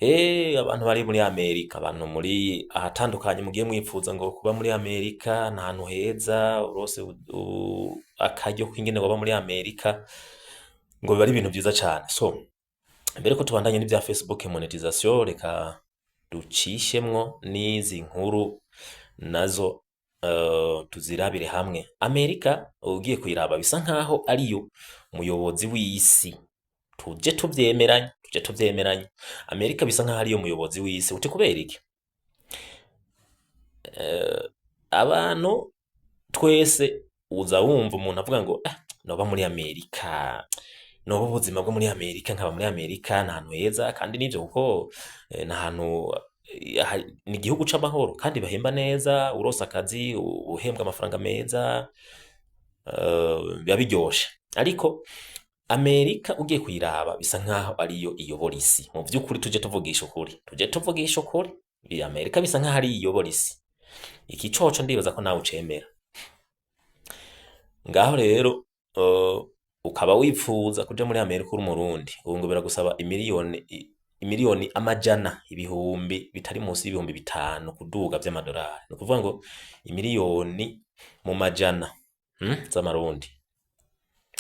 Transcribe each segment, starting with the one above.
Abantu bari muri Amerika, abantu muri ahatandukanye mugiye mwipfuza ngo kuba muri Amerika ni ahantu heza, urose akaryo k'ingene woba muri Amerika, ngo biba ari ibintu vyiza cane. So mbere ko tubandanye n'ivya Facebook monetization, reka ducishemwo n'izi nkuru nazo tuzirabire hamwe. Amerika ugiye kuyiraba bisa nkaho ariyo muyobozi w'isi. Tuje tuvyemeranya, tuje tuvyemeranya. Amerika bisa nkaho ariyo muyobozi w'isi. Uti kubera iki? Abantu twese uza wumva umuntu avuga ngo ah, noba muri Amerika, noba ubuzima bwo muri Amerika, nkaba muri Amerika, ni ahantu heza. Kandi nivyo, kuko ni ahantu ni igihugu c'amahoro kandi bahemba neza. Uronse akazi uhembwa amafaranga meza, biba biryoshe. Ariko Amerika ugiye kuyiraba bisa nkaho ariyo iyobora isi. Mu vy'ukuri tuje tuvugisha ukuri, tuje tuvugisha ukuri, Amerika bisa nkaho ariyo iyobora isi. Iki coco ndibaza ko nawe ucemera. Ngaho rero ukaba wipfuza kuja muri Amerika uri Umurundi, ubu ngo biragusaba imiliyoni amajana ibihumbi bitari munsi y'ibihumbi 5 kuduga vy'amadolari. Ni ukuvuga ngo imiliyoni mu majana z'amarundi.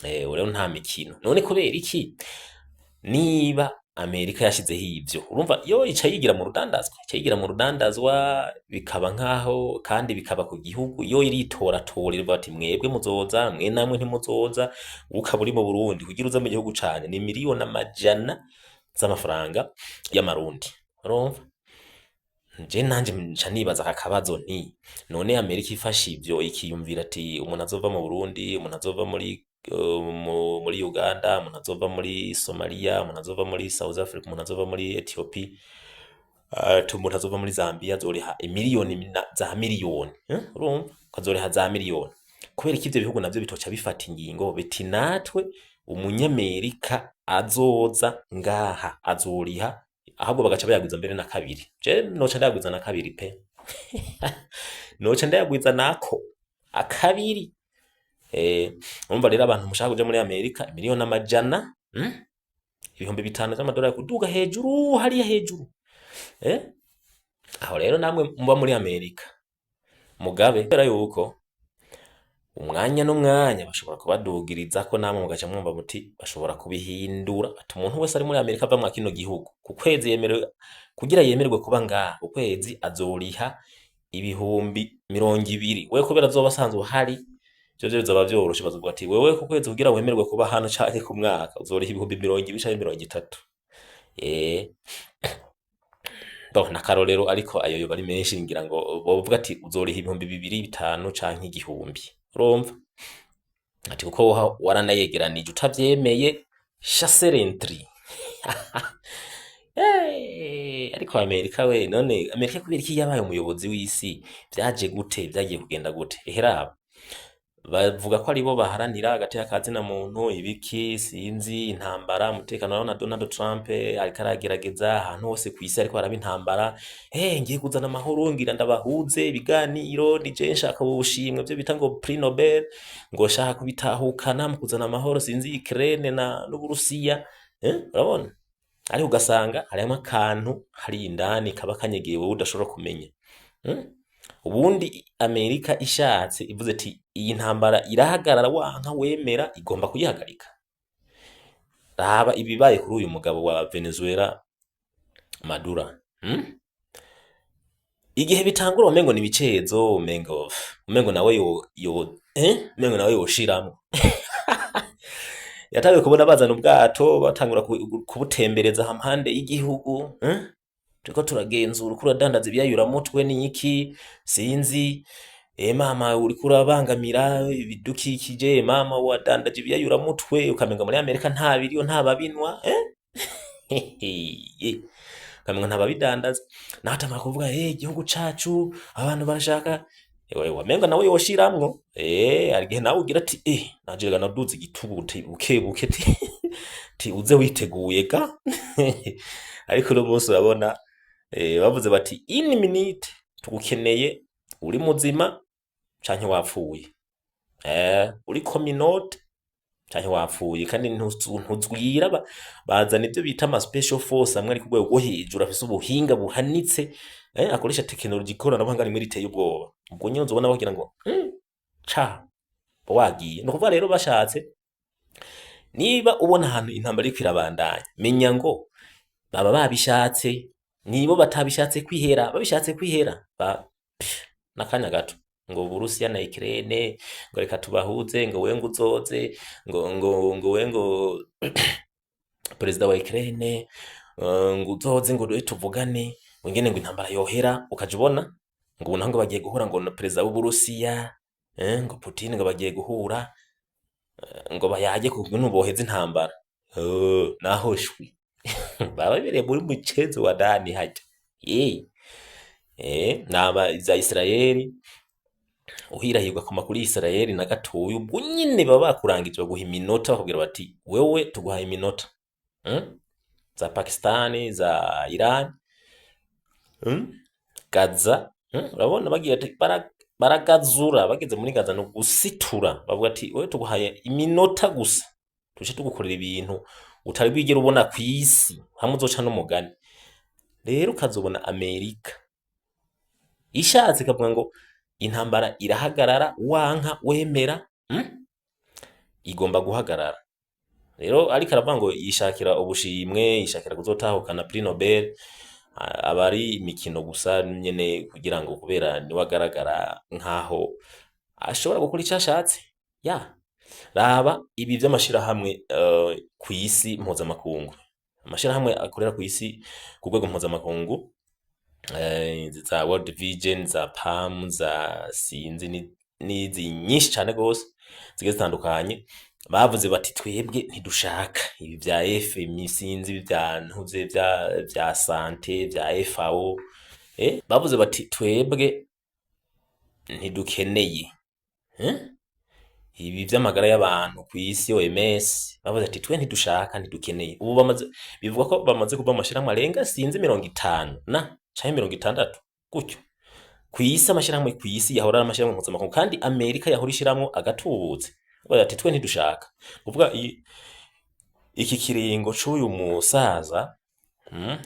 Rero nta mikino. None kubera iki? Niba Amerika yashizeho ivyo, urumva yo ica yigira mu rudandazwa, ica yigira mu rudandazwa, bikaba nkaho kandi bikaba ku gihugu. Yo iritoratora, ivuga ati mwebwe muzoza, mwe namwe ntimuzoza. Ukaba uri mu Burundi, kugira uze mu gihugu canje ni miliyoni amajana z'amafaranga y'amarundi. Urumva je nanje nca nibaza aka kabazo nti: none Amerika ifashe ivyo, ikiyumvira ati umuntu azova mu Burundi, umuntu azova muri Uganda, umuntu azova muri Somalia, umuntu azova muri South Africa, umuntu azova muri Ethiopia, ati umuntu azova muri Zambia azoriha imiliyoni za miliyoni, eh? Urumva ukazoriha za miliyoni. Kubera ko ivyo bihugu navyo bitoca bifata ingingo biti natwe umunyamerika azoza ngaha azoriha, ahubwo bagaca bayagwiza mbere na kabiri. Je noca ndayagwiza na kabiri pe, noca ndayagwiza nako akabiri. Urumva rero abantu mushaka kuja muri Amerika, miliyoni amajana, 5,000 z'amadolari kuduga hejuru hariya hejuru. Aho rero namwe muba muri Amerika mugabe, kubera yuko umwanya n'umwanya bashobora kubadugiriza ko namwe mugaca mwumva muti bashobora kubihindura, ati umuntu wese ari muri Amerika ava mwa kino gihugu, ku kwezi yemerewe, kugira yemererwe kuba ngaha, ku kwezi azoriha 20,000. We kubera azoba asanzwe uhari, ivyo vyo bizoba vyoroshe. Bazovuga ati wewe ku kwezi kugira wemererwe kuba hano canke ku mwaka uzoriha 20,000 canke 30. Bon, n'akarorero, ariko ayo yoba ari menshi. Ngira ngo bovuga ati uzoriha 2000, 5 canke 1,000. Urumva ati kuko waranayegeranije utavyemeye, chasse l'entrée. Ariko Amerika we, none Amerika kubera iki yabaye umuyobozi w'isi? Vyaje gute? Vyagiye kugenda gute? Eheraba bavuga ko aribo baharanira agateka ka zina muntu, ibiki, sinzi, intambara, umutekano. Urabona Donald Trump ariko aragerageza ahantu hose kw'isi ariko haraba intambara. Ngiye kuzana amahoro, ngira ndabahuze ibiganiro, nije nshaka ubushimwe byo bita ngo Prix Nobel, ngo shaka kubitahukana mu kuzana amahoro, sinzi, Ukraine na n'Uburusiya. Urabona, ariko ugasanga harimo akantu hari indani kaba kanyegeye wowe udashobora kumenya. Ubundi Amerika ishatse ivuze ati iyi ntambara irahagarara, wanka wemera, igomba kuyihagarika. Raba ibibaye kuri uyu mugabo wa Venezuela, Maduro, Igihe bitangura umengo ni ibicezo, umengo nawe yo yo umengo nawe yoshiramwo. Yatanguye kubona bazana ubwato, batangura kubutembereza hampande y'igihugu, Turiko turagenzura uko uradandaza ibiyayuramutwe n'iki, sinzi. Mama, uriko urabangamira ibidukikije, mama, wadandaje ibiyayuramutwe. Ukamenga muri Amerika nta biriyo, nta babinwa, Ukamenga nta babidandaza. Nawe atamara kuvuga igihugu cacu abantu barashaka. Ewe, wamenga nawe yoshiramwo. Hari igihe nawe ugira ati nanje rega naduze igitugu uti buke buke, ti uze witeguye ga. Ariko uno munsi urabona bavuze bati une minute tugukeneye, uri muzima canke wapfuye, uri communauté. Canke wapfuye kandi ntuzwira bazana ivyo bita ama special force amwe ari ku rwego rwo hejuru, afise ubuhinga buhanitse, akoresha tekinoloji, ikoranabuhanga rimwe riteye ubwoba. Ubwo nyene uzobona bagira ngo ca wagiye. Ni ukuvuga rero, bashatse, niba ubona ahantu intambara iriko irabandanya, menya ngo baba babishatse. Nibo batabishatse kwihera, babishatse kwihera ba n'akanya gato ngo Burusiya na Ukraine ngo reka tubahuze, ngo we ngo uzoze, ngo we ngo perezida wa Ukraine, ngo uzoze, ngo dube tuvugane, ngo ingene ngo intambara yohera. Ukaja ubona ngo ubu naho ngo bagiye guhura, ngo na perezida w'Uburusiya, ngo Putin, ngo bagiye guhura, ngo bayage ku kuntu boheza intambara. Naho shwi baba bibereye muri mchezo wa ndani harya. Naba za Israeli uhirahirwa koma kuri Israeli na gatoya, ubwo nyene baba bakurangije, baguha iminota, bakubwira bati: "Wewe tuguhaye iminota." Za Pakistani, za Iran, Gaza, Urabona bagiye ati baragazura, bageze muri Gaza no gusitura, bavuga ati: "Wewe tuguhaye iminota gusa, tuje tugukorera ibintu utari bwigere ubona kw'isi, hamwe uzoca n'umugani." Rero ukazobona Amerika ishatse ikavuga ngo intambara irahagarara, wanka wemera, Igomba guhagarara. Rero ariko aravuga ngo yishakira ubushimwe, yishakira kuzotahukana prix Nobel, aba ari imikino gusa nyene, kugira ngo kubera niwe agaragara nkaho ashobora gukora ico ashatse. Ya raba ibi vy'amashirahamwe kw'isi mpuzamakungu, amashirahamwe akorera kw'isi ku rwego mpuzamakungu, za World Vision, za PAM, za sinzi n'izi nyinshi cane gose zigiye zitandukanye, bavuze bati: "Twebwe ntidushaka ibi vya FMI, sinzi ibi vya ntuze vya santé, vya FAO." Bavuze bati: "Twebwe ntidukeneye ibi vy'amagara y'abantu kw'isi, OMS." Bavuze ati: "Twe ntidushaka, ntidukeneye." Ubu bamaze, bivuga ko bamaze kuva mu mashirahamwe arenga sinzi 50 na canke 60 gutyo kw'isi, amashirahamwe kw'isi yahora ari amashirahamwe mpuzamakungu kandi Amerika yahora ishiramwo agatubutse. Bavuga ati: "Twe ntidushaka." Kuvuga iki kiringo c'uyu musaza,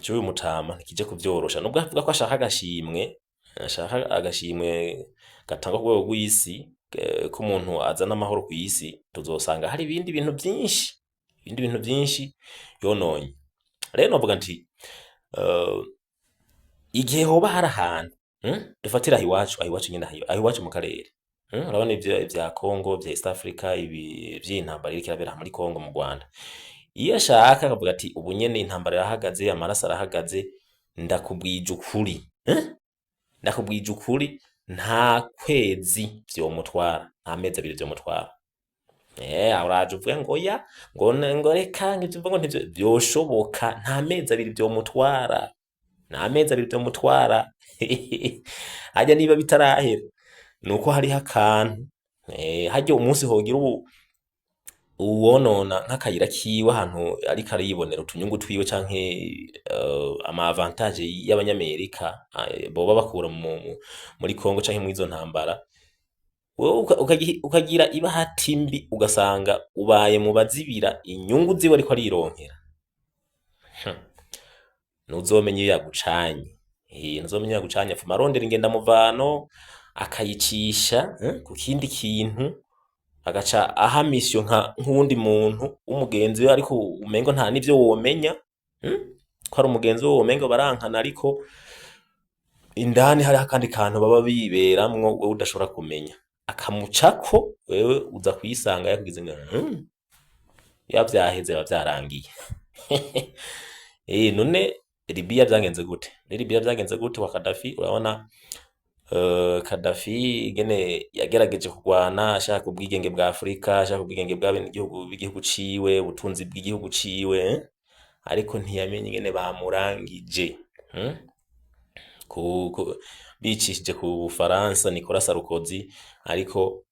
c'uyu mutama, ntikije kuvyorosha, nubwo avuga ko ashaka agashimwe, ashaka agashimwe gatangwa ku rwego rw'isi, k'umuntu azana amahoro kw'isi. Tuzosanga hari ibindi bintu vyinshi, ibindi bintu vyinshi yononye. Rero novuga nti igihe hoba hari ahantu, dufatira aho iwacu, aho iwacu nyene, aho iwacu mu karere, urabona ivyo vya Congo, vya East Africa, ibi vy'intambara iriko irabera muri Congo, mu Rwanda, iyo ashaka akavuga ati: "Ubu nyene intambara irahagaze, amaraso arahagaze," ndakubwije ukuri, Ndakubwije ukuri, nta kwezi vyomutwara, nta mezi 2 vyomutwara. Uraje uvuge ngo ya ngo reka ngo ivyo uvuga ngo ntivyo vyoshoboka. Nta mezi 2 vyomutwara, nta mezi 2 vyomutwara. Harya niba bitarahera nuko hariho akantu, harya umunsi hogira ubu uwonona nk'akayira kiwe, ahantu ariko aribonera utunyungu twiwe canke ama avantage y'abanyamerika boba bakura muri Congo canke mw'izo ntambara, wewe ukagira ibahati mbi, ugasanga ubaye mu bazibira inyungu ziwe ariko arironkera. Ntuzomenya iyo yagucanye, ntuzomenya iyo yagucanye. Apfuma arondera ingendamuvano, akayicisha ku kindi kintu, agaca aha mission nka nk'uwundi muntu w'umugenzi we, ariko umengo nta n'ivyo womenya, ko ari umugenzi we, womengo barankana, ariko indani hariho akandi kantu baba biberamwo wewe udashobora kumenya. Akamucako, wewe uza kuyisanga yakugize ngo ya vyaheze, biba vyarangiye. None Libya vyagenze gute? Muri Libya vyagenze gute kwa Kadafi? Urabona Kadafi ingene yagerageje kurwana ashaka ubwigenge bwa Afrika, ashaka ubwigenge bw'abenegihugu b'igihugu ciwe, ubutunzi bw'igihugu ciwe, Ariko ntiyamenye ingene bamurangije, Bicishije ku Bufaransa, Nicolas Sarkozy, ariko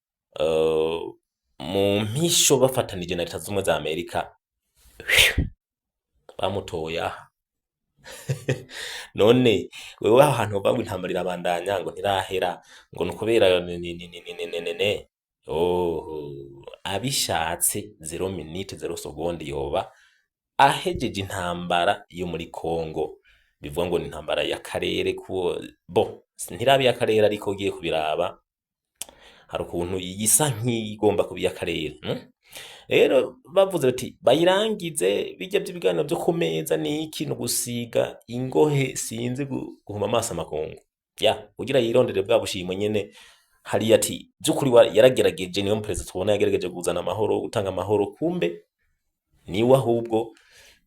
mu mpisho bafatanije na Leta Zunze za Amerika, bamutoye aha. None wewe aho hantu uvuga ngo intambara irabandanya, ngo ntirahera, ngo nukubera ni. Oh, abishatse 0 minute 0 seconde yoba ahejeje intambara yo muri Congo. Bivuga ngo ni intambara y'akarere, ku bo ntiraba iy'akarere, ariko ugiye kubiraba hari ukuntu isa nk'igomba kuba iy'akarere, Rero bavuze bati bayirangize, bijya by'ibiganiro byo ku meza niki, no gusiga ingohe, sinzi, guhuma amaso amakungu ya kugira yirondere bwa bushimwe nyene hariya, ati by'ukuri yaragerageje, niyo perezida tubona yagerageje kuzana amahoro, gutanga amahoro, kumbe niwe ahubwo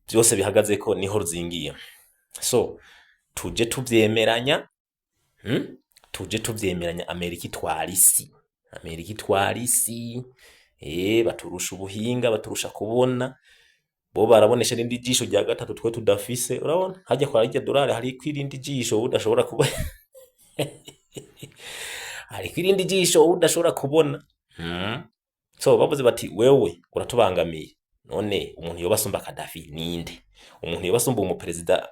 byose bihagaze ko niho ruzingiye. So tuje tuvyemeranya, Tuje tuvyemeranya, Amerika itwara isi, Amerika itwara isi. Baturusha ubuhinga, baturusha kubona, bo barabonesha irindi jisho rya gatatu twe tudafise. Urabona hajya kwa rya dolari hariko irindi jisho udashobora kuba, hariko irindi jisho udashobora kubona, So bavuze bati wewe uratubangamiye. None umuntu yoba asumba Kadafi ninde? Umuntu yoba asumba umuperezida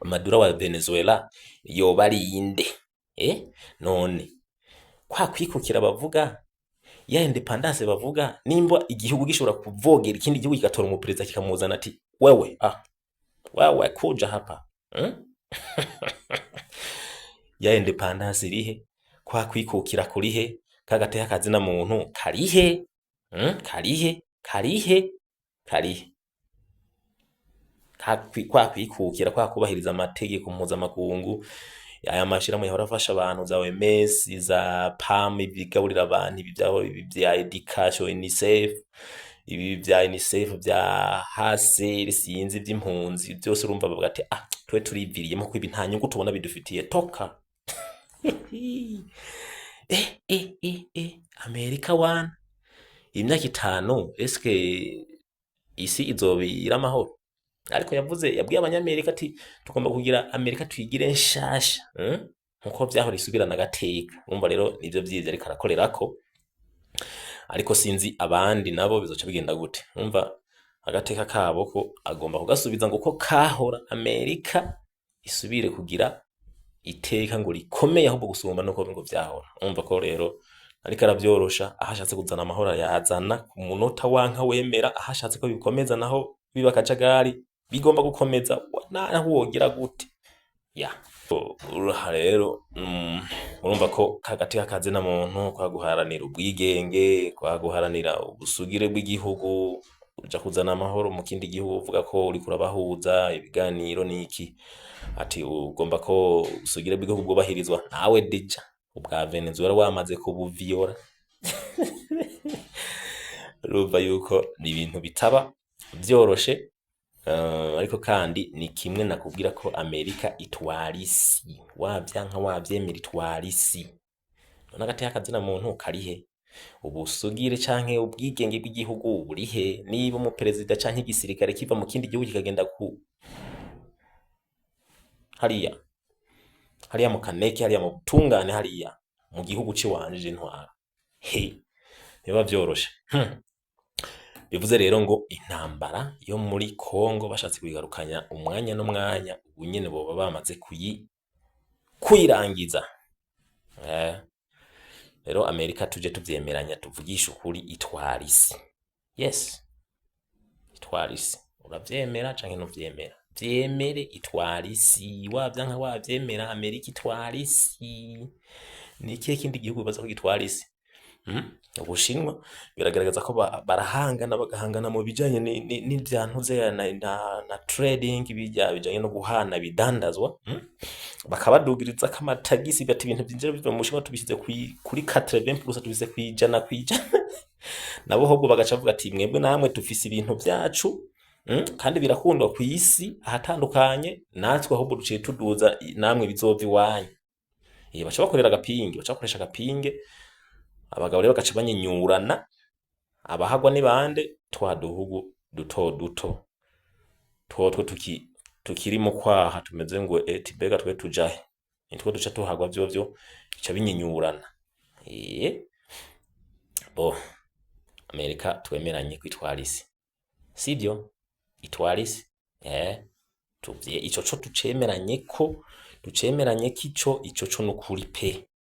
Maduro wa Venezuela yoba ari inde? None kwa kwikukira bavuga, ya indépendance bavuga, nimba igihugu gishobora kuvogera ikindi gihugu kigatora umuperezida kikamuzana, ati wewe, ah, wewe kuja hapa, Ya indépendance irihe? Kwa kwikukira kurihe? Kagateka kazina muntu karihe, Karihe, karihe, karihe? Kwa kwikukira, kwa kubahiriza amategeko mpuzamakungu, aya mashirahamwe yahora afasha abantu, za OMS, za PAM, ibigaburira abantu, ibi vya education, UNICEF, ibi vya UNICEF, vya HCR, sinzi, vy'impunzi byose, urumva bavuga ati ah, twe turiviriyemo ko ibi nta nyungu tubona bidufitiye, toka. Amerika wana imyaka 5, eske isi izoba iri amahoro? Ariko yavuze, yabwiye Abanyamerika ati tugomba kugira Amerika tuyigire nshasha, Nkuko vyahora, isubirana agateka. Urumva rero nivyo vyivyo ariko arakorerako, ariko sinzi abandi nabo bizoca bigenda gute. Urumva agateka kabo ko agomba kugasubiza ngo uko kahora, Amerika isubire kugira iteka ngo rikomeye ahubwo gusumba nuko ngo vyahora. Urumva ko rero ariko aravyorosha, aho ashatse kuzana amahoro yazana ku munota wanka wemera, aho ashatse ko bikomeza naho biba akajagari bigomba gukomeza, naho wogira gute ya. Uraha rero, urumva ko kagateka kazina muntu, kwa guharanira ubwigenge, kwa guharanira ubusugire bw'igihugu, uja kuzana amahoro mu kindi gihugu uvuga ko uriko urabahuza ibiganiro niki, ati ugomba ko ubusugire bw'igihugu bwubahirizwa, nawe déjà ubwa Venezuela wamaze kubuviyora. Urumva yuko ni ibintu bitaba vyoroshe, ariko kandi ni kimwe nakubwira ko Amerika itwara isi, wavyanka wavyemera itwara isi. None agateka kazina muntu karihe? Ubusugire canke ubwigenge bw'igihugu burihe? Niba umuperezida canke igisirikare kiva mu kindi gihugu kikagenda ku hariya hariya mu Kaneke, hariya mu butungane, hariya mu gihugu ciwanje ntwara he, ntibiba vyoroshe. Bivuze rero ngo intambara yo muri Congo bashatse kuyigarukanya umwanya n'umwanya, ubu nyene boba bamaze kuyirangiza. Rero Amerika, tuje tuvyemeranya, tuvugishe ukuri, itwara isi. Yes, itwara isi. Uravyemera canke ntuvyemera? Vyemere, itwara isi. Wavyanka wavyemera, Amerika itwara isi. Ni ikihe kindi gihugu bibaza ko gitwara isi? Ubushinwa biragaragaza ko barahangana, bagahangana mu bijanye n'ivyantuze na trading, bijya bijanye no guhana bidandazwa, Bakabadugirizako amatagisi, bati ibintu vyinjira biva mu Bushinwa tubishyize kuri 80%, tubishyize 100%. Nabo ahubwo bagaca bavuga ati mwebwe namwe dufise ibintu vyacu, Kandi birakundwa kw'isi ahatandukanye, natwe ahubwo duciye tuduza, namwe bizova iwanyu. Baca bakorera agapinge, baca bakoresha agapinge. Abagabo rero bagaca banyinyurana. Abahagwa ni bande? Twa duhugu duto duto twotwo tukiri mu kwaha, tumeze ngo eti mbega twe tujahe? Nitwo duca tuhagwa, vyovyo bica binyinyurana. Bo Amerika twemeranye kwitwara isi, sivyo? Itwara isi, tuvye ico co tucemeranye ko ico co nukuri pe.